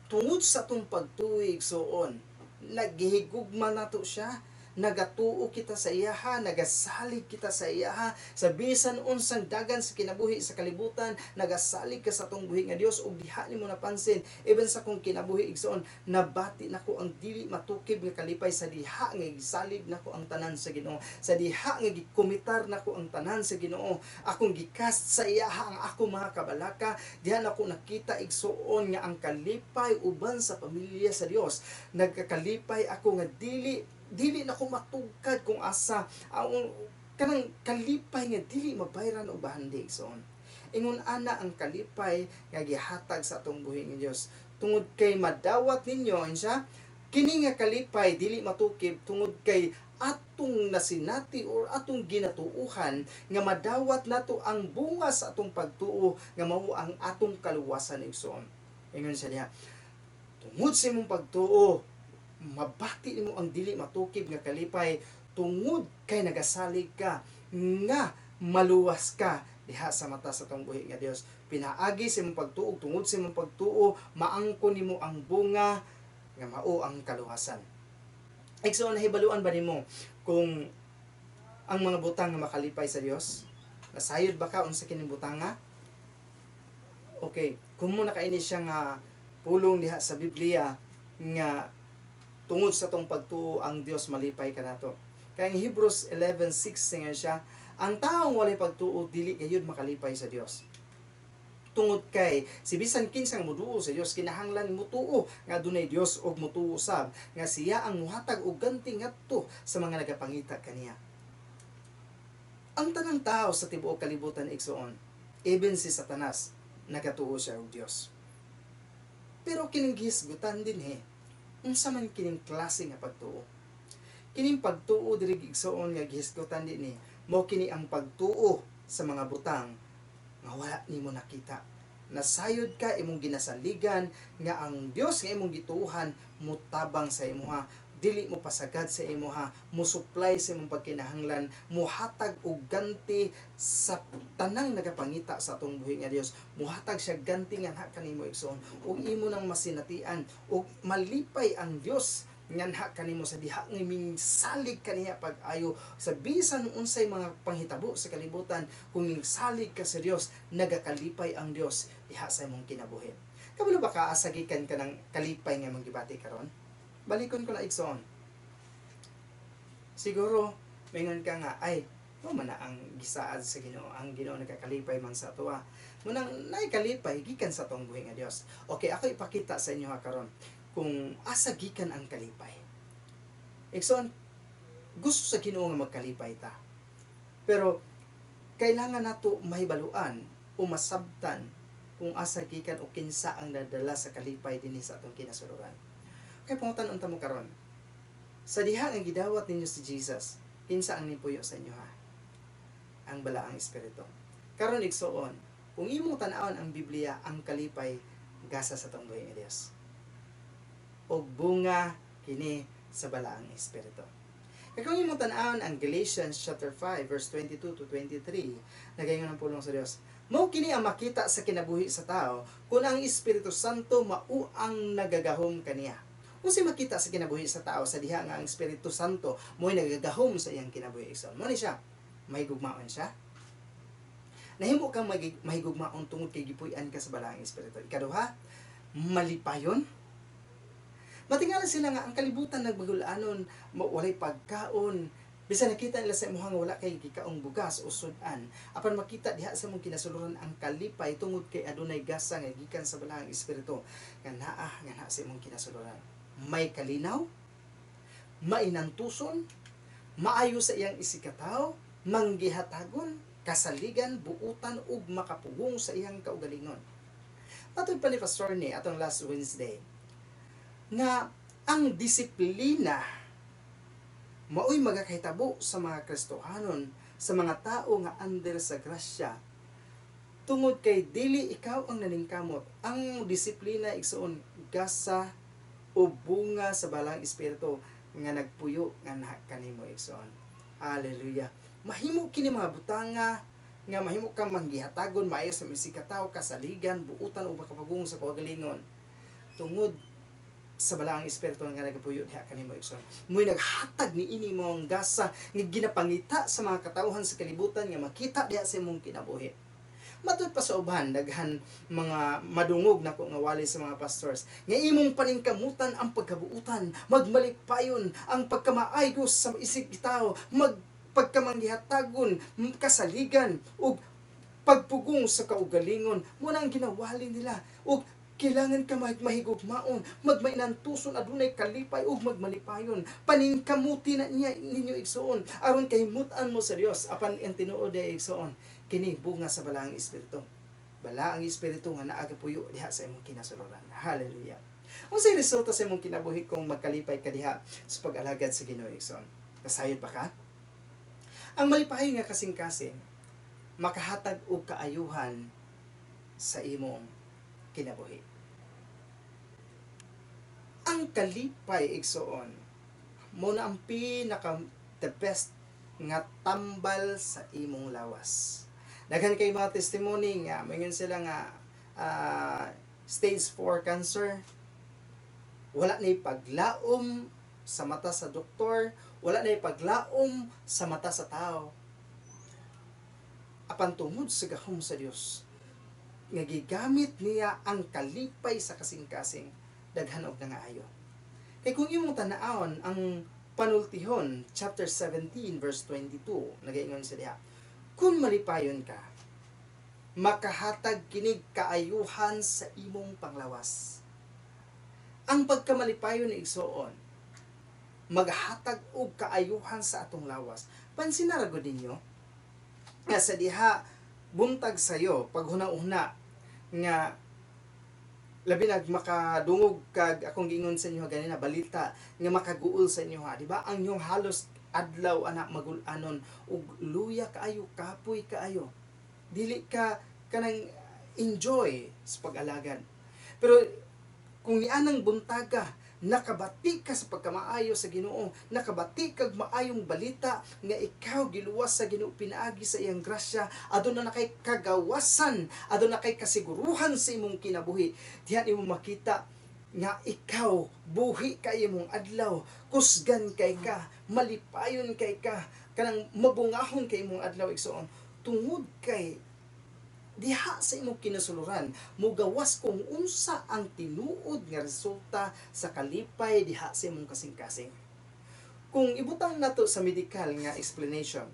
Tungod sa atong pagtuo, igsuon, naghihigugma nato siya, nagatuo kita sa iyaha, nagasalig kita sa iyaha sa bisan unsang dagan sa kinabuhi sa kalibutan. Nagasalig ka sa atong buhi nga Dios ug diha nimo napansin, even sa akong kinabuhi, igsoon, nabati nako ang dili matukib nga kalipay sa diha nga gisalig nako ang tanan sa Ginoo, sa diha nga gikomitar nako ang tanan sa Ginoo, akong gi-cast sa iyaha ang ako mga kabalaka. Diha nako nakita, igsuon, nga ang kalipay uban sa pamilya sa Dios. Nagkakalipay ako nga dili dili na ko matugkad kung asa ang kanang kalipay nga dili mabayran og bahandi, igsoon. Ingon ana ang kalipay nga gihatag sa atong buhi nga Dios tungod kay madawat ninyo siya. Kini nga kalipay dili matukib tungod kay atong nasinati or atong ginatuuhan nga madawat nato ang bunga sa atong pagtuo nga mao ang atong kaluwasan, igsoon. Ingon siya diha, tungod sa imong pagtuo, mabati nimo ang dili matukib nga kalipay tungod kay nagasalig ka nga maluwas ka diha sa mata sa atong buhi nga Dios pinaagi sa imong pagtuo. Tungod sa imong pagtuo, maangkon nimo ang bunga nga mao ang kaluwasan. Igsoon, nahibaluan ba nimo kung ang mga butang nga makalipay sa Dios? Nasayod ba ka unsa kining butanga? Okay, kung mo nakaini siya nga pulong diha sa Biblia nga tungod sa tong pagtuo ang Dios malipay kanato. Kay ang Hebrews 11:6 nga siya, ang taong walay pagtuo dili gayud makalipay sa Dios. Tungod kay si bisan kinsang muduo sa Dios kinahanglan mutuo nga adunay Dios ug mutuo sab nga siya ang muhatag og ganti ngadto sa mga nagapangita kaniya. Ang tanang tao sa tibuok kalibutan, igsuon, even si Satanas, nagatuo siya og Dios. Pero kining gihisgutan dinhi, unsa man kining klase nga pagtuo? Kining pagtuo diri, igsuon, nga gihisgutan dinhi, mao kini ang pagtuo sa mga butang nga wala nimo nakita. Nasayod ka, imong ginasaligan nga ang Dios nga imong gituohan mutabang sa imuha, dili mo pasagad sa imuha, mo supply sa imong pagkinahanglan, muhatag og ganti sa tanang nagapangita sa atong buhi nga Dios. Muhatag siya ganti nganha kanimo, igsoon, ug imo nang masinatian ug malipay ang Dios nganha kanimo sa diha nga salig kaniya pag-ayo. Sa bisan unsay mga panghitabo sa kalibutan, kung salig ka sa Dios, nagakalipay ang Dios diha sa imong kinabuhi. Kabalo ba ka asa gikan ka ng kalipay nga imong gibati karon? Balikon ko na, igsoon. Siguro maingon ka nga, "Ay, mao man na ang gisaad sa Ginoo, ang Ginoo nagakalipay man sa atoa." Munang naay kalipay gikan sa atong buhi nga Dios. Okay, ako ipakita sa inyo ha karon kung asa gikan ang kalipay. Igsoon, gusto sa Ginoo nga magkalipay ta. Pero kailangan nato mahibaluan o masabtan kung asa gikan o kinsa ang nadala sa kalipay dinhi sa atong kinasuluran. Kay pangutan unta mo karon. Sa diha nga gidawat ninyo si Jesus, kinsa ang nipuyo sa inyo ha? Ang Balaang Espiritu. Karon, igsuon, kung imong tan-awon ang Biblia, ang kalipay gasa sa atong buhi nga Dios. Og bunga kini sa Balaang Espiritu. Kaya kung imong tan-awon ang Galatians chapter 5 verse 22 to 23, nagaingon ang pulong sa Dios, "Mao kini ang makita sa kinabuhi sa tao kung ang Espiritu Santo mao ang nagagahom kaniya." Kung si makita sa kinabuhi sa tao sa diha nga ang Espiritu Santo mo'y nagagahom sa iyang kinabuhi, igsoon, mao ni siya, mahigugmaon siya. Nahimo kang mahigugmaon tungod kay gipuy-an ka sa Balaang Espiritu. Ikaduha, malipayon. Matingala sila nga ang kalibutan nagbagulanon, walay pagkaon. Bisan nakita nila sa imuha nga wala kay gikaong bugas o sudan, apan makita diha sa imong kinasuluran ang kalipay tungod kay adunay gasa nga gikan sa Balaang Espiritu nga naa nga naa sa imong kinasuluran. May kalinaw, mainantuson, maayo sa iyang isigkatawo, manggihatagon. Kasaligan, buutan ug makapugong sa iyang kaugalingon. Matud pa ni Pastor ni atong last Wednesday nga ang disiplina maoy magakahitabo sa mga Kristohanon, sa mga tao nga under sa grasya, tungod kay dili ikaw ang naningkamot. Ang disiplina, igsuon, gasa o bunga sa Balaang Espiritu nga nagpuyo nga kanimo, igsuon. Hallelujah. Mahimo kini mga butanga nga mahimo kang manggihatagon, maayo sa isig katawo, kasaligan, buutan o makapugong sa kaugalingon tungod sa Balaang Espiritu nga nagapuyo diha kanimo, igsoon. Mo'y naghatag ni ini mong gasa nga ginapangita sa mga katawhan sa kalibutan nga makita diha sa imong kinabuhi. Matud pa sa uban, daghan mga madungog nako nga wali sa mga pastors nga imong paningkamutan ang pagkabuutan, magmalipayon, ang pagkamaayo sa isig tawo, mag pagkamanggihatagon, kasaligan ug pagpugong sa kaugalingon mo na ang ginawali nila, ug kailangan ka mahigugmaon, magmainantuson, adunay kalipay ug magmalipayon. Paningkamuti na niya ninyo, igsuon, aron kay mutan mo sa Dios. Apan ang tinuod ay, igsuon, kini bunga sa Balaang Espiritu. Balaang Espiritu nga naa gapuyo diha sa imong kinasuluran. Hallelujah. Unsay resulta sa imong kinabuhi kung magkalipay ka diha sa pag-alagad sa Ginoo, igsuon? Kasayod pa ka? Ang malipay nga kasing-kasing makahatag og kaayuhan sa imong kinabuhi. Ang kalipay, igsuon, mo na ang pinaka the best nga tambal sa imong lawas. Daghan kay mga testimony nga moingon sila nga stage 4 cancer, wala na paglaom sa mata sa doktor, wala na paglaom sa mata sa tao. Apan tungod sa gahom sa Dios nga gigamit niya ang kalipay sa kasing-kasing, daghan og nangaayo. Kay kung imong tan-awon ang Panultihon chapter 17 verse 22, nagaingon sa diha, kung malipayon ka, makahatag kinig kaayuhan sa imong panglawas. Ang pagkamalipayon ni igsuon, maghatag og kaayuhan sa atong lawas. Pansin na ra gud ninyo nga sa diha buntag sayo paghuna-una nga labi nag makadungog kag akong giingon sa inyo ganina, balita nga makaguol sa inyo ha, di ba? Ang inyong halos adlaw ana magul-anon ug luya kaayo, kapoy kaayo, dili ka kanang enjoy sa pag-alagad. Pero kung nianang buntaga nakabati ka sa pagkamaayo sa Ginoo, nakabati kag maayong balita nga ikaw giluwas sa Ginoo pinaagi sa iyang grasya, aduna na kay kagawasan, aduna kay kasiguruhan sa imong kinabuhi. Diha nimo makita nga ikaw buhi kay imong adlaw, kusgan kay ka, malipayon kay ka, kanang mabungahon kay imong adlaw, igsoon, tungod kay diha sa imong kinasuluran mugawas kung unsa ang tinuod nga resulta sa kalipay diha sa imong kasing-kasing. Kung ibutang nato sa medical nga explanation,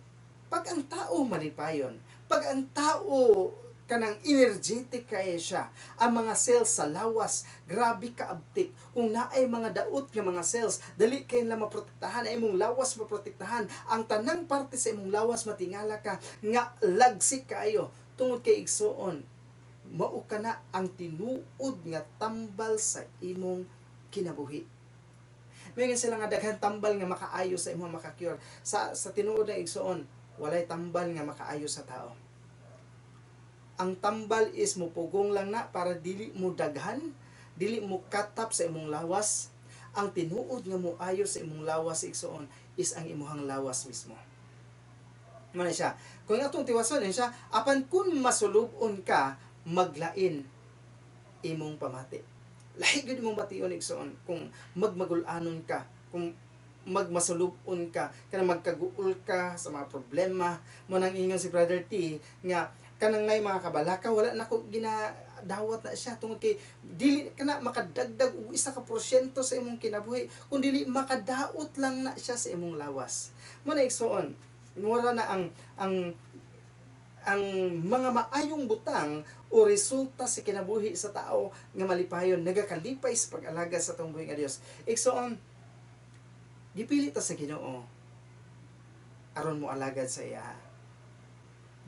pag ang tao malipayon, pag ang tao kanang energetic kaya siya, ang mga cells sa lawas grabe kaabtik. Kung naay mga daot nga mga cells, dali kay na maprotektahan ang imong lawas, maprotektahan ang tanang parte sa imong lawas, matingala ka nga lagsik kaayo tungod kay, igsuon, mao kana ang tinuod nga tambal sa imong kinabuhi. May sila nga daghan tambal nga makaayo sa imong, maka-cure. Sa tinuod na, igsuon, walay tambal nga makaayo sa tao. Ang tambal is mupugong lang na para dili mo daghan, dili mo katap sa imong lawas. Ang tinuod nga moayo sa imong lawas, igsuon, is ang imuhang lawas mismo. Mao na siya. Kung atong tiwason siya, apan kung masulubon ka, maglain imong pamati. Lahi gyud imong bation, igsuon, kung magmagul-anon ka, kung magmasulubon ka, kanang magkaguol ka sa mga problema mo. Nang ingon si Brother T nga kanang nay mga kabalaka, wala na ko ginadawat na siya tungod kay dili kana makadagdag og 1% sa imong kinabuhi kung dili makadaot lang na siya sa imong lawas mo na, igsuon. Mura na ang mga maayong butang o resulta sa kinabuhi sa tao nga malipayon, nagakalipay sa pag-alaga sa atong buhi nga Dios. Igsoon, gipili ta sa Ginoo aron mo alagad sa iya.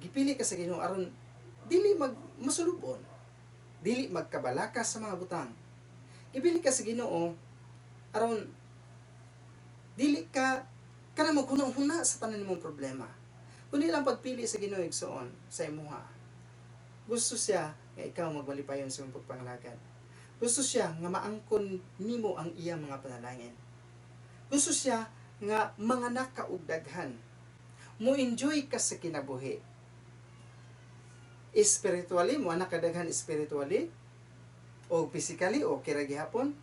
Gipili ka sa Ginoo aron dili mag masulubon, dili magkabalaka sa mga butang. Gipili ka sa Ginoo aron dili ka kana maghuna-huna sa tanan nimong problema. Kundi lang pagpili sa Ginoo, igsuon, sa imuha. Gusto siya nga ikaw magmalipayon sa imong pagpangalagad. Gusto siya nga maangkon nimo ang iyang mga panalangin. Gusto siya nga manganak ka og daghan. Mo-enjoy ka sa kinabuhi. Spiritually, mo anak kadaghan spiritually o physically o kira gihapon.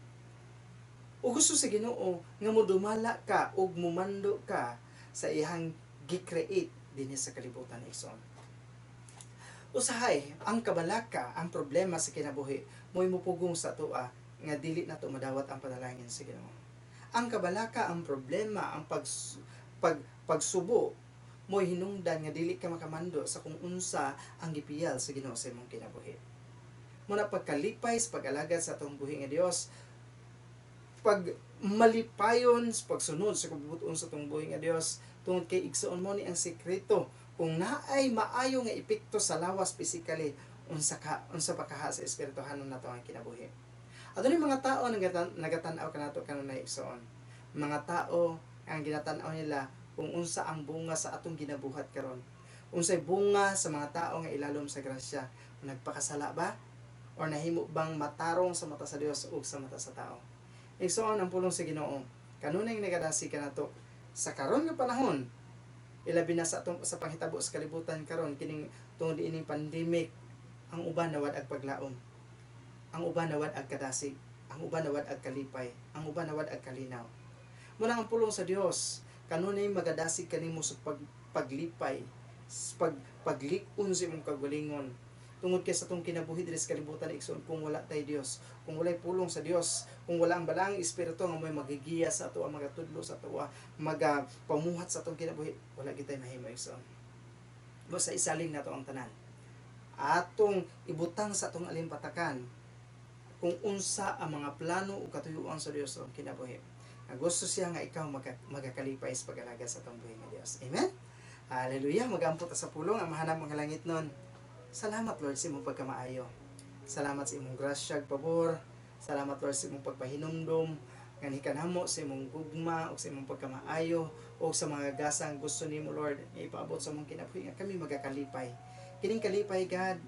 O gusto sa Ginoo nga modumala ka ug mumando ka sa iyang gi-create dinhi sa kalibutan, igsoon. Usahay, ang kabalaka, ang problema sa kinabuhi, mo'y mupugong sa atoa nga dili nato madawat ang panalangin sa Ginoo. Ang kabalaka, ang problema, ang pagsubo, mo'y hinungdan nga dili ka makamando sa kung unsa ang gipiyal sa Ginoo sa imong kinabuhi. Muna pagkalipay sa pag-alagad sa atong buhi nga Dios, pag malipayon sa pagsunod sa kabubut-on sa atong buhi nga Dios, tungod kay igsuon mo ni ang sekreto kung naay maayo nga epekto sa lawas physically, unsa pa kaha sa espirituhanon nato ang kinabuhi. Adunay mga tao nagatan-aw kanato kanunay, igsuon. Mga tao ang ginatan-aw nila kung unsa ang bunga sa atong ginabuhat karon. Unsay bunga sa mga tao nga ilalom sa grasya? Nagpakasala ba? Or nahimo bang matarong sa mata sa Dios ug sa mata sa tao? Igsuon, ang pulong sa Ginoo kanunay nagadasi kanato sa karon nga panahon, ilabi na sa atong sa panghitabo sa kalibutan karon kining tungod ining pandemic. Ang uban nawad ag paglaom, ang uban nawad ag kadasig, ang uban nawad ag kalipay, ang uban nawad ag kalinaw. Muna ang pulong sa Dios kanunay magadasig kanimo sa paglipay, sa paglikon sa imong kagalingon, tungod kay sa atong kinabuhi diri sa kalibutan, igsoon, kung wala tay Dios, kung walay pulong sa Dios, kung wala ang balaang espiritu nga mo'y magigiya sa ato, magatudlo sa ato, magapamuhat sa atong kinabuhi, wala kitay mahimo, igsoon. Basta isaling nato ang tanan, atong ibutang sa atong alimpatakan kung unsa ang mga plano o katuyuan sa Dios sa atong kinabuhi. Ang gusto siya nga ikaw magakalipay sa pag-alaga sa atong buhi nga Dios. Amen. Hallelujah. Magaampo ta sa pulong. Amahan mga langit nun, salamat, Lord, sa imong pagkamaayo. Salamat sa imong grasya ug pabor. Salamat, Lord, sa imong pagpahinumdom nga nikanamo sa imong gugma ug sa imong pagkamaayo ug sa mga gasang gusto nimo, Lord, nga ipaabot sa among kinabuhi nga kami magakalipay. Kining kalipay, God,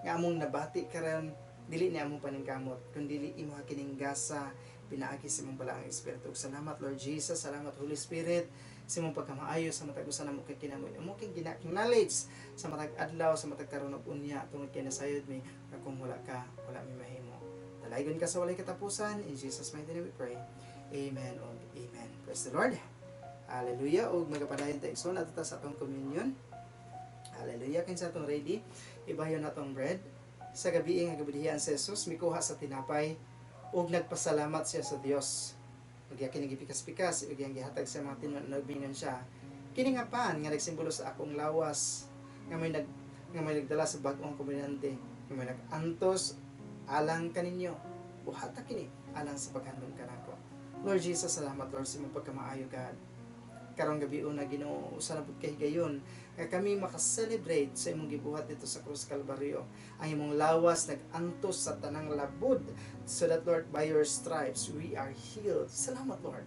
nga among nabati karon, dili ni among paningkamot kundi dili imo kining gasa pinaagi sa imong balaang espiritu. Ug salamat, Lord Jesus, salamat, Holy Spirit, sa imong pagkamaayo sa matag usa namo kay kinabuhi. Amo king gina-acknowledge sa matag adlaw, sa matag karon ug unya, tungod kay nasayod mi nga kung wala ka, wala mi mahimo. Dalaygon ka sa walay katapusan. In Jesus' mighty name we pray. Amen ug amen. Praise the Lord. Hallelujah. Ug magapadayon ta, igsoon, adto ta sa atong communion. Hallelujah. Kinsa atong ready, ibayon natong bread. Sa gabi nga gibudhian si Jesus, mikuha sa tinapay ug nagpasalamat siya sa Dios. Ug iya kini gipikas-pikas ug iyang gihatag sa mga tinuod, miingon siya, "Kini nga pan nga nagsimbolo sa akong lawas nga may nagdala sa bag-ong kobenante nga may nag-antos alang kaninyo. Buhata kini alang sa paghandom kanako." Lord Jesus, salamat, Lord, sa imong pagkamaayo, God. Karong gabi una, Ginoo, usa na pud kay higayon nga kami makaselebrate sa imong gibuhat dito sa krus Kalbaryo. Ang imong lawas nag-antos sa tanang labod so that, Lord, by your stripes we are healed. Salamat, Lord,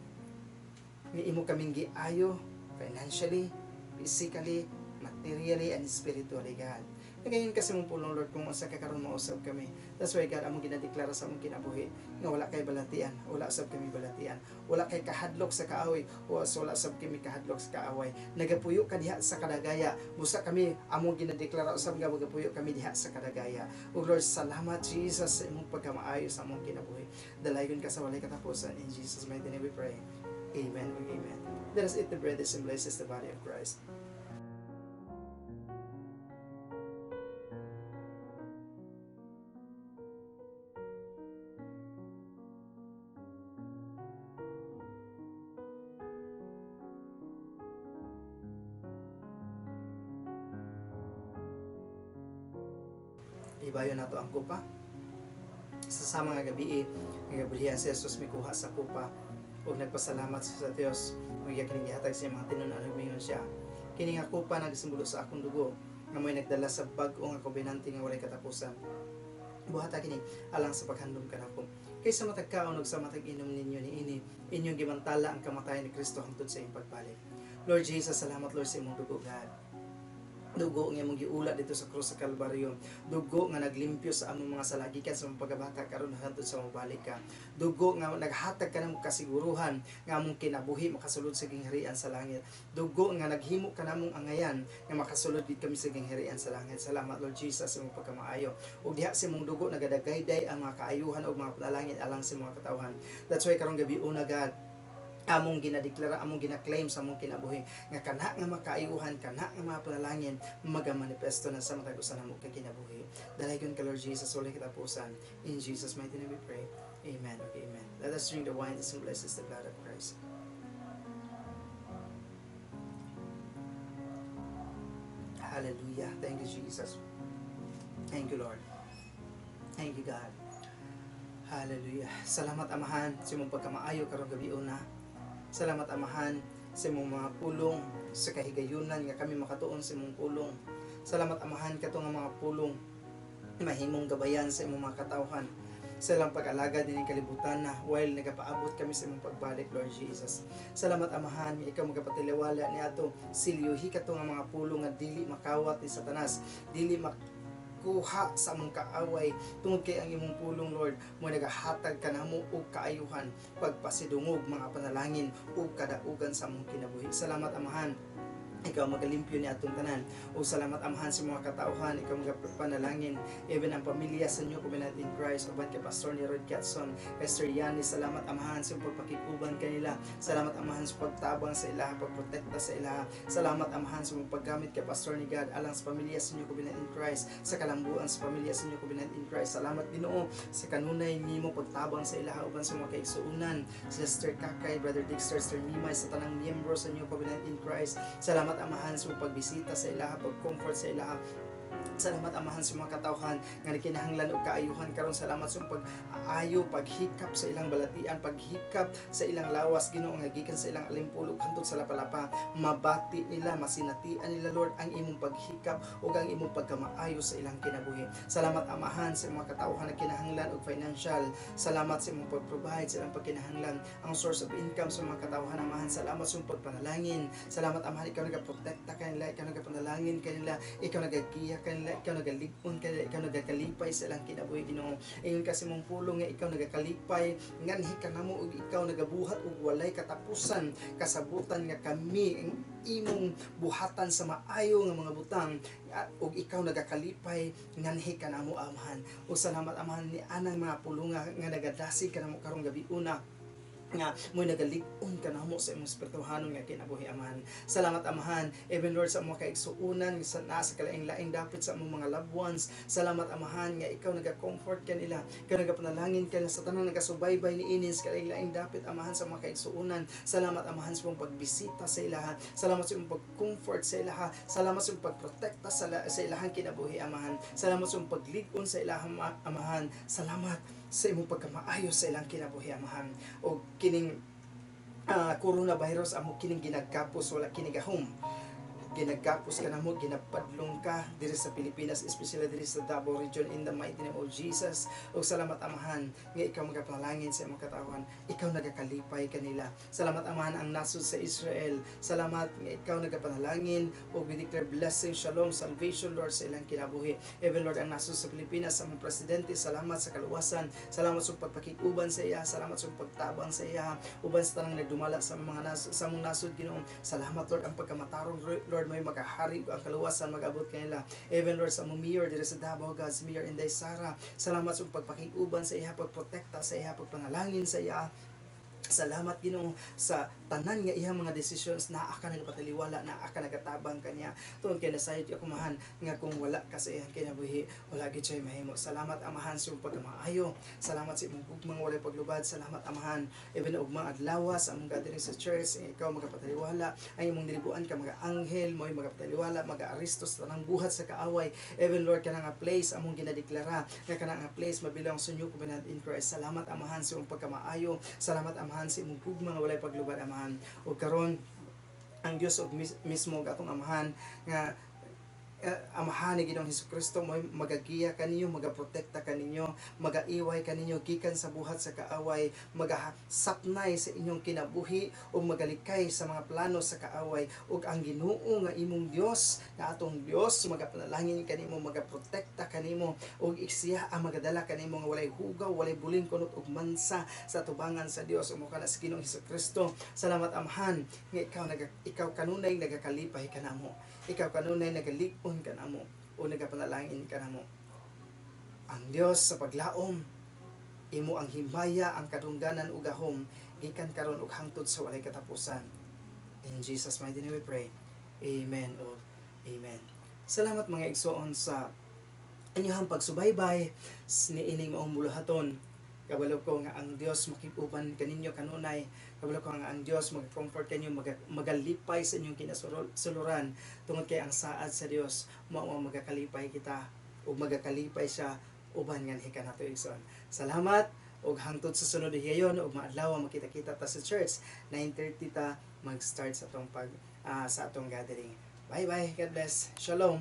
nga imo kaming giayo financially, physically, materially, and spiritually, God. Nagayon kasi mong pulong, Lord, kung unsa ka karon mausab kami. That's why, God, among ginadeklara sa among kinabuhi nga wala kay balatian, wala sab kami balatian. Wala kay kahadlok sa kaaway, o wala sab kami kahadlok sa kaaway. Nagapuyo ka diha sa kadagaya. Busa kami among ginadeklara usab nga magapuyo kami diha sa kadagaya. O Lord, salamat, Jesus, sa imong pagkamaayo sa among kinabuhi. Dalaygon ka sa walay katapusan. In Jesus' mighty name we pray. Amen ug amen. Let us eat the bread that symbolizes the body of Christ. Ibayo nato ang kupa. Sa sama nga gabi nga gabudhian si Jesus, mikuha sa kupa ug nagpasalamat siya sa Dios ug iya kining gihatag sa mga tinunan ug miingon siya, Kini nga kupa nagsimbolo sa akong dugo nga mo'y nagdala sa bag-o nga kobenante nga walay katapusan. Buhata kini alang sa paghandom kanako. Kay sa matag kaon ug sa matag inom ninyo niini, inyong gibantala ang kamatayan ni Kristo hangtod sa iyang pagbalik. Lord Jesus, salamat, Lord, sa imong dugo, God. Dugo nga imong giula dito sa krus sa Kalbaryo. Dugo nga naglimpyo sa among mga sala gikan sa among pagkabata karon hangtod sa mobalik ka. Dugo nga naghatag kanamo kasiguruhan nga among kinabuhi makasulod sa gingharian sa langit. Dugo nga naghimo kanamong angayan nga makasulod gid kami sa gingharian sa langit. Salamat, Lord Jesus, sa imong pagkamaayo. Ug diha sa imong dugo nagadagayday ang mga kaayuhan ug mga panalangin alang sa mga katawhan. That's why karong gabi una, God, among ginadeklara, among gina-claim sa among kinabuhi nga kana nga makaayuhan, kana nga mga panalangin magamanifesto na sa matag usa namo ka kinabuhi. Dalaygon ka, Lord Jesus, walay katapusan. In Jesus' mighty name we pray. Amen. Okay, amen. Let us drink the wine that symbolizes the blood of Christ. Hallelujah. Thank you, Jesus. Thank you, Lord. Thank you, God. Hallelujah. Salamat, Amahan, sa imong pagkamaayo karong gabi una. Salamat, Amahan, sa imong mga pulong sa kahigayunan nga kami makatuon sa imong pulong. Salamat, Amahan, kato nga mga pulong mahimong gabayan sa imong mga katawhan sa ilang pag-alagad dining kalibutan na while nagapaabot kami sa imong pagbalik, Lord Jesus. Salamat, Amahan, nga ikaw magapatiliwala ni ato silyuhi kato nga mga pulong nga dili makawat ni Satanas, dili makuha sa among kaaway, tungod kay ang imong pulong, Lord, mo nagahatag kanamo og kaayuhan, pagpasidungog, mga panalangin ug kadaugan sa among kinabuhi. Salamat, Amahan, ikaw magalimpyo ni atong tanan. O salamat, Amahan, sa mga katauhan, ikaw magapanalangin, even ang pamilya sa New Covenant in Christ, uban kay Pastor ni Rod Catson, kay Sir Yanni. Salamat, Amahan, sa pagpakikuban kanila. Salamat, Amahan, sa pagtabang sa ilaha, pagprotekta sa ilaha. Salamat, Amahan, sa imong paggamit kay Pastor ni God alang sa pamilya sa New Covenant in Christ, sa kalambuan sa pamilya sa New Covenant in Christ. Salamat, Ginoo, sa kanunay nimo pagtabang sa ilaha uban sa mga kaigsuonan, Sister Kakay, Brother Dexter, Sister Mimay, sa tanang miyembro sa New Covenant in Christ. Salamat, Amahan, sa pagbisita sa ilaha, pag-comfort sa ilaha. Salamat, Amahan, sa mga katawhan nga nakinahanglan og kaayuhan karon. Salamat sa pag-aayo, paghikap sa ilang balatian, paghikap sa ilang lawas, Ginoo, nga gikan sa ilang alimpulog hangtod sa lapalapa. Mabati nila, masinatian nila, Lord, ang imong paghikap ug ang imong pagkamaayo sa ilang kinabuhi. Salamat, Amahan, sa mga katawhan nga kinahanglan og financial. Salamat sa imong pag-provide sa ilang pagkinahanglan, ang source of income sa mga katawhan, Amahan. Salamat sa imong pagpanalangin. Salamat, Amahan, ikaw nagaprotekta kanila, ikaw nagapanalangin kanila, ikaw nagagiya kanila, ikaw nagalig-on kanila, ikaw nagakalipay sa ilang kinabuhi, Ginoo. Ingon kasi mong pulong nga ikaw nagakalipay nganhi kanamo ug ikaw nagabuhat og walay katapusan, kasabutan nga kami ang imong buhatan sa maayo nga mga butang ug ikaw nagakalipay nganhi kanamo, Amahan. Ug salamat, Amahan, ni anang mga pulong nga nagadasig kanamo karong gabi una nga mo'y nagalig-on ka namo sa imong espirituhanon nga kinabuhi, Amahan. Salamat, Amahan, even, Lord, sa mga kaigsuonan sa nasa kalaing-laing dapit sa among mga loved ones. Salamat, Amahan, nga ikaw naga-comfort kanila, ikaw nagapanalangin kanila sa tanang nagasubaybay ni ini sa kalaing-laing dapit, Amahan, sa mga kaigsuonan. Salamat, Amahan, sa imong pagbisita sa ilaha. Salamat sa imong pag-comfort sa ilaha. Salamat sa imong pagprotekta sa ilahang kinabuhi, Amahan. Salamat sa imong paglig-on sa ilahang Amahan. Salamat sa imong pagkamaayo sa ilang kinabuhi, Amahan. O kining coronavirus, amo kining ginagapos, wala kini gahom. Ginagapos ka namo, ginapadlong ka diri sa Pilipinas, especially diri sa Davao Region, in the mighty name of Jesus. Ug salamat, Amahan, nga ikaw magapalangin sa imong katawan, ikaw nagakalipay kanila. Salamat, Amahan, ang nasod sa Israel. Salamat nga ikaw nagapanalangin ug we declare blessing, shalom, salvation, Lord, sa ilang kinabuhi. Even, Lord, ang nasod sa Pilipinas, sa among presidente, salamat sa kaluwasan, salamat sa pagpakikuban sa iya, salamat sa pagtabang sa iya, uban sa tanang nagdumala sa among nasod, Ginoo. Salamat, Lord, ang pagkamatarong, Lord, may makahari ang kaluwasan mag-abot kanila. Even, Lord, sa among mayor diri sa Davao, God's Mayor Inday Sara, salamat sa pagpakikuban sa iya, pagprotekta sa iya, pagpanalangin sa iya. Salamat, Ginoo, sa tanan nga iyang mga decisions naa ka nagapataliwala, naa ka nagatabang kanya. Tungod kay nasayod ako, Amahan, nga kung wala ka sa iyang kinabuhi, wala gid siya mahimo. Salamat, Amahan, sa imong pagkamaayo. Salamat sa imong gugmang walay paglubad. Salamat, Amahan, even og mga adlaw sa among gathering sa church, ikaw magapataliwala, ang imong nilibuan ka mga anghel mo'y magapataliwala, magaaresto sa tanang buhat sa kaaway. Even, Lord, kana nga place among ginadeklara nga kana nga place mabilong sa New Covenant in Christ. Salamat, Amahan, sa imong pagkamaayo. Salamat, Amahan, sa imong gugma nga walay paglubad, Amahan. Ug karon Ang Dios og mismo og atong Amahan nga Amahan ni Ginoong Hesukristo mo magagiya kaninyo, magaprotekta kaninyo, magaiway kaninyo gikan sa buhat sa kaaway, magasapnay sa inyong kinabuhi ug magalikay sa mga plano sa kaaway. Ug ang Ginoo nga imong Dios, nga atong Dios, magapanalangin kanimo, magaprotekta kanimo, ug siya ang magadala kanimo nga walay hugaw, walay buling kunot ug mansa sa tubangan sa Dios ug kana sa Ginoong Hesukristo. Salamat, Amahan, nga ikaw kanunay nagakalipay kanamo, ikaw kanunay nagalig-on kanamo o nagapanalangin kanamo. Ang Dios sa paglaom, imo ang himaya, ang kadungganan ug gahom gikan karon ug hangtod sa walay katapusan. In Jesus' mighty name we pray. Amen o amen. Salamat, mga igsoon, sa inyong pagsubaybay niining maong buluhaton. Kabalo ko nga ang Dios makig-uban kaninyo kanunay. Kabalo ko nga ang Dios mag-comfort kanyo, magalipay sa inyong kinasuluran tungod kay ang saad sa Dios mao ang magakalipay kita ug magakalipay siya uban nganhi kanato, igsoon. Salamat ug hangtod sa sunod higayon ug maadlaw makita-kita ta sa church. 9:30 ta mag-start sa atong gathering. Bye bye. God bless. Shalom.